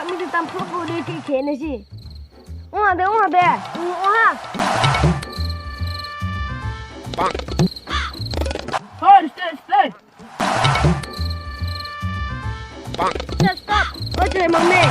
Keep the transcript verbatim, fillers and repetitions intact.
Ami de tam phuh phuh de khe khe nai se. Ong ha de, ong ha de. Ong ha. Stop, stop, stop. Stop, stop. Oi, chrai mang ne.